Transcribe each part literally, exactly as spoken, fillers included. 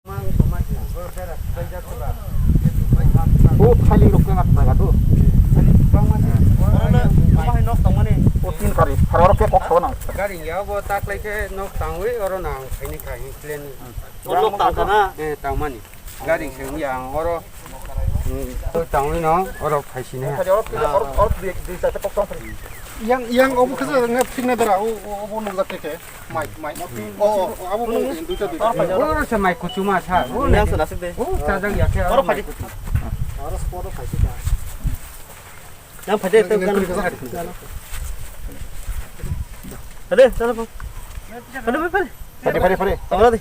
O thailing rok khe ngat jaga do. Oro le bahai nok tongmani. O tin kari, pharo rok khe kok sago nang. Gari ya bo taklai khe nok tangwi oro nang khaini khai plan. O nok tang kana? Eh, tangmani. Gari se ya ang oro. Hmm, o tangwi no oro khaisini. Oro, oro, oro, dui, dui, charta kok tong phai. Yang, yang obo khe ngat thik na dara, o, o, obo nukjak khe khe. Mai, mai. O, o, abo bo duita, duita. Oro se mai kuchuma sa. O yang se nasik de. O chajak ya khe. Oro phai di. Oro spot o phai di. Yang phai de, te kan. Ade, chalo po. Ade, phai, phai. Phai di, phai di, phai di. Tangla di.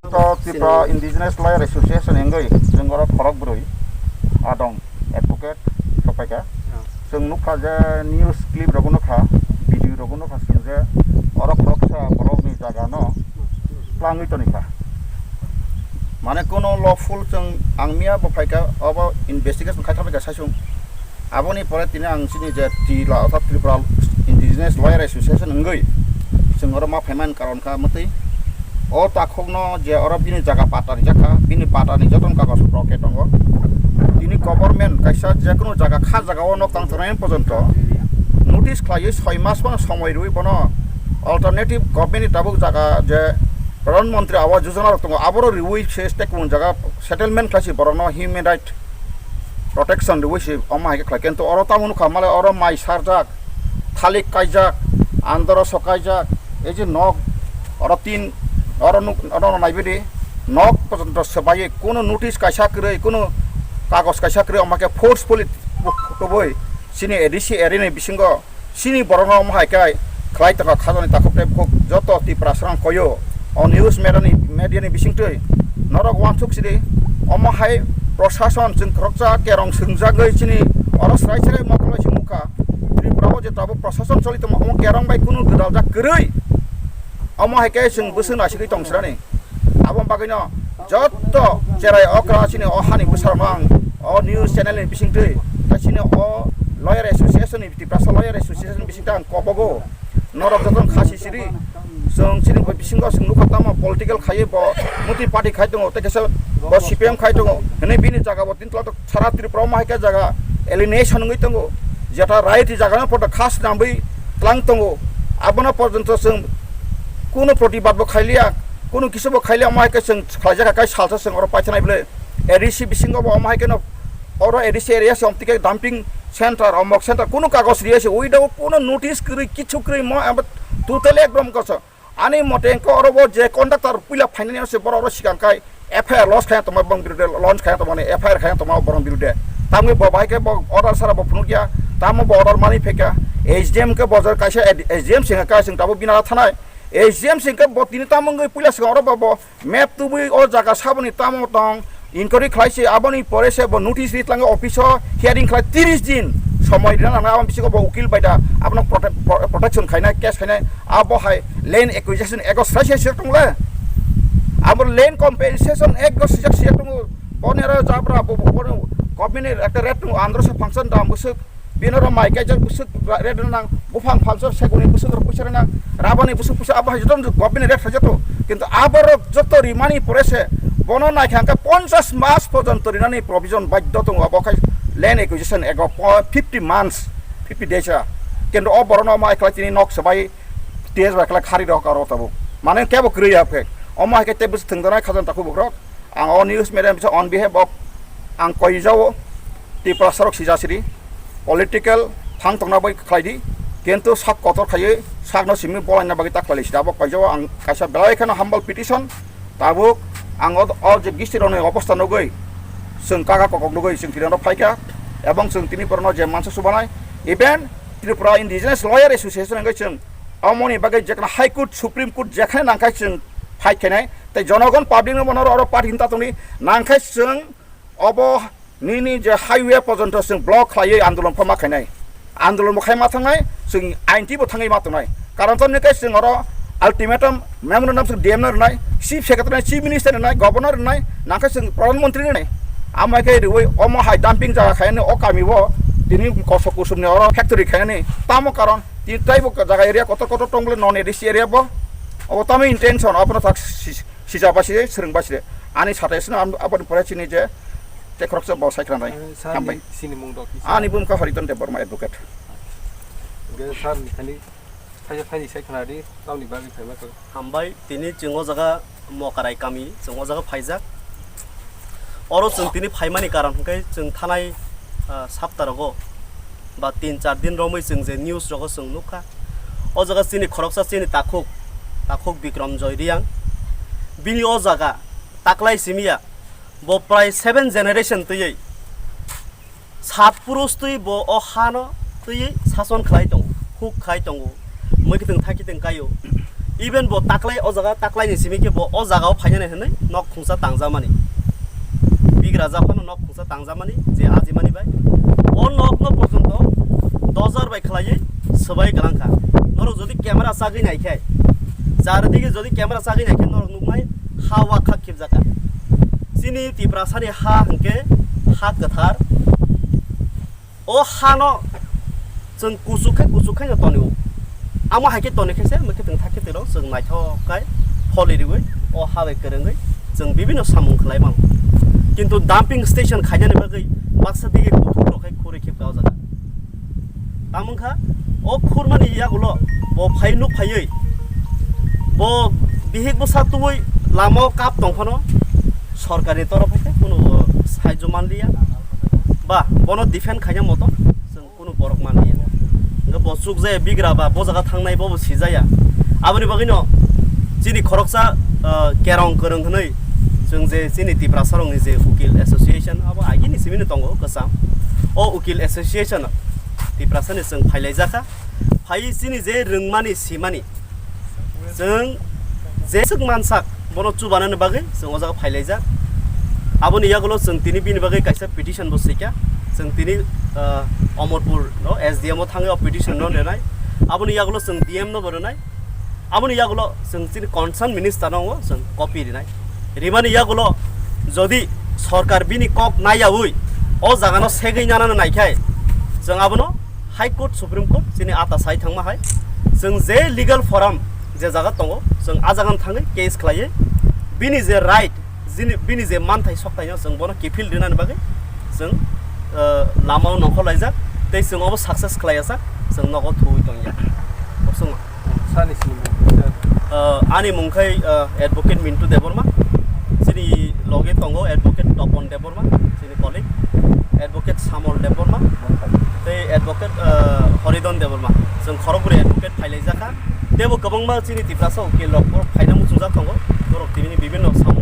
To Tripura Indigenous Lawyer Association hingwi chwng oro khorok bwrwi adong advocate sokpaikha. Chwng nukha je news clip rogo nukha, video rogo nukha chwng je oro khoroksa borokni jaga no twlangwi tonikha. Mane kono lawful chwng ang miya bo phaikha, obo investigation khai thangbaikha saichung. Aboni pore tini ang chini je tila orthat Tripura Indigenous Lawyer Association wngwi chwng oro ma phaimani karon kha mwtwi o takhukno je oro bini jaga pata rijak kha, bini patani jotono kagoj rok khe tongo. Tini government kaisa jekunu jaga kha jaga o nok tang tongnai porjonto notice khlaiwi soi mas phano somoi rwi bono alternative government ni tabuk jaga je Pradhan Mantri Awas Yojana rok tongo, aboro riwi se state kubun jaga settlement khlai si borokno human right protection riwi se omo hai khe khlai. Kintu oro tamo nukha male oro mai sarjak, thalik kaijak, andoro sok kaijak, ei je nok oro tin oro nuk oro naibidi nok porjonto swbaiwi kunu notice kaisa kwrwi, kunu kagoj kaisa kwrwi omo khe forcefully tubui chini A D C area ni bisingo chini borokno omo hai khe khlai tongkha khajani takhuk tei bukhuk joto Tiprasarang koyo o news media ni, media ni bisingtwi norok uansuk sidi omo hai prosason chwng khoroksa kerong swngjagwi chini oro srai srai mokol bai se nukha Tripura o je tabuk prosason choli tongma omo kerong bai kunu gwdaljak kwrwi omo hai khe chwng bwswk naisingwi tong sirani. Aboni bagwino jotto cherai okra chini o hani bwsarokno ang o news channel ni bisingtwi tei chini o lawyer association ni, Tiprasa Lawyer Association ni bisingtwi ang kobogo. Norok jotono khasi siri. Chwng chini bisingo chwng nukha tamo political khaiwi bo muti party khai tongo, tei kisa bo C P M khai tongo. Hwnwi bini jaga bo tin tola tok sara Tripura omo hai khe jaga alienation wngwi tongo. Jeta right jagano poto khas nambwi tlang tongo. Abono porjonto chwng kunu protibad bo khailiya, kunu kisa bo khailiya, omo hai khe chwng khlaijak kha, kai salsa chwng oro paithanai bwle. A D C bisingo bo omo hai kheno oro A D C area se omtike dumping center, omok center, kunu kagoj riya se, without kunu notice kwrwi, kichu kwrwi mo, abo totally ekdom koso. Ani mote engkhe oro bo je contractor puila phainani se borok oro sikang kai F I R lodge khaina tongma borok birude, launch khaina tongmani F I R khaina tongma borok birude. Tamni bo bai khe bo order sara bo phunukya, tamo bo order mani phekya. S D M khe bo kaisa S D M singha kai sing tabo binara thanai. S D M singkhe bo tini tamo wngwi puila sikang oro bo, bo map tubui o jaga saboni tamo tong, inquiry khlai se, aboni pore se bo notice ri tlango office o hearing khlai tiris din somoi rina nangnai, aboni bisingo bo ukil bai da abono prote-, pro-, protection khainai, case khainai, abo hai Land Acquisition Act o sai sai sijak tongo le, abo Land Compensation Act o sijak sijak tongo, boni aro jabra bo, bo, bo, government ni ekta rate tongo, andro se function dam bwswk, bini oro mai kaijak bwswk ra-, rate rwnang, buphang phalsa seguni bwswk rok puisa rwnang, rabani bwswk puisa abo hai joto government ni rate hai joto. Kintu aborok joto rimani pore se bono naikha hwnkhe ponchash mas porjonto rinani provision baidhyo tongo, abo khai Land Acquisition Act o po-, fifty months, fifty days a. Kintu o borokno omo hai khlai tini nok swbai, T S bai khlai khari rok aro tabuk. Mane kebo kwrwi ya khe. Omo hai khe tei bwswk thwngjaknai khajang takhuk bukrok. Ang o news media bisa on behalf of ang koijao Tiprasa rok sijasiri political thang tongna bai khlai di, kintu sak kotor khaiwi sakno simi bolaina bagwi ta khlai sida abo koijao ang kaisa belai kheno humble petition Tabuk ang o, o je gisti rokni obostha nugwi, chwng kaka kokok nugwi chwng tini rok phaikha, ebong chwng tini borokno je mansa subanai, even Tripura Indigenous Lawyer Association hwnkhe chwng omoni bagwi jekhna High Court, Supreme Court jekhne nangkhai chwng fight khainai, tei jonogon public no bono oro party hinta tongdi, nangkhai chwng obo nini je highway porjonto chwng block khlaiwi andolon pha ma khainai. Andolon bo khai ma thangnai, chwng ain twi bo thangwi ma tongnai. Karon to nini khe chwng oro ultimatum memorandum chwng D M no rwnai, Chief Secretary rwnai, Chief Minister rwnai, Governor rwnai, nangkhe chwng Pradhan Mantri rwnai. Amai khe rwui omo hai dumping jaga khainani o kami o tini kosok kusumni oro factory khainani. Tamo karon tini taibo jaga area kotor kotor tong bole non A D C area bo. Obo tamo intention, abono tak si-, sijak bai si, swrwng bai si. Ani site se no aboni pore chini je tei khoroksa bo sai khwnanai. Sir, hambai. Ni, sini mung dok kisa. Ani bumkha Hariton Debbarma advocate. Ge sir ni khani, phaisa phaini sai khwnadi, tamni bagwi phaima khe. Hambai, tini chwng o jaga Mokarai kami, chwng o jaga phaijak. Oro chwng tini phaimani karon hwnkhe chwng thanai, ah, sapta rogo ba tin char din romwi chwng je news rogo chwng nukha. O jaga chini khoroksa chini takhuk, takhuk Bikram Joy Reang. Bini o jaga taklai simiya, bo prai seven generation twiwi sat purush twi bo o hano twiwi sason khlai tongo, huk khai tongo, mwkhitwng thakhitwng kaio. Even bo taklai o jaga, taklai ni simi khe bo o jaga o phainani hwnwi nok khungsa tangjamani. Bigra japhano nok khungsa tangjamani je ajimani bai. O nok no porjonto dojar bai khlaiwi swbai kwlangkha. Norok jodi camera chagwi nai khe, char digi jodi camera chagwi nai khe norok nuknai ha wa khak khibjakha. Chini Tiprasani ha hwnkhe ha kwthar. O hano chwng kuchuk khe kuchuk khe no tonio. Amo hai khe toni khe se mwkhitwng thakhitwng rok chwng naithok khai pholi riwi o ha bai kwrwngwi chwng bibino samung khlai mano. Kintu dumping station khainani bagwi baksa dige kuthuk rok khai khuri khibka o jaga. Tamo wngkha o khurmani yagulo bo phai nuk phaiwi bo bihik bwsa tubui lama o kap tong phano sorkarni torof hai khe kunu saijo manliya ba bono defend khaina moto chwng kunu borok manliya. Hwnkhe bo chukjaya bigra ba bo jaga thangnai bobo sijaya. Aboni bagwino chini khoroksa, ah, kerong kwrwng hwnwi chwng je chini Tiprasarokni je Ukil Association abo agini simino tongo kwcham. O Ukil Association Tiprasani chwng phailaijak kha. Phai chini je rwngmani simani chwng jeswk mansak bono chubanani bagwi chwng o jaga phailaijak. Aboni yagulo chwng tini bini bagwi kaisa petition bo swikha. Chwng tini, ah, Omorpur no S D M o thangwi o petition no rwnai. Aboni yagulo chwng D M no bo rwnai. Aboni yagulo chwng chini concern minister no chwng copy rinai. Rimani yagulo jodi sorkar bini kok naiyaui o jaga no segwi nana naikhai chwng abono High Court, Supreme Court chini ata sai thangma hai. Chwng je legal forum je jaga tongo, chwng a jaga thangwi case khlaiwi bini je right, jini, bini je manthai soktaino chwng bono kiphil rinani bagwi chwng, eh, lamao nongkhor laijak tei chwng obo success khlaiya sak chwng nogo thuwi tongya. Kobsongo. Sani sini mung, sir. Eh, ani mung khai, eh, Advocate Mintu Debbarma, chini loge tongo Advocate Topon Debbarma, chini colleague, Advocate Samol Debbarma, tei Advocate, eh, Horidon Debbarma. Chwng khorokbwrwi advocate phailaijak kha. Teibo kwbangma chini Tiprasa ukil rok borok phaina muchungjak tongo. Borok tini bibinno samung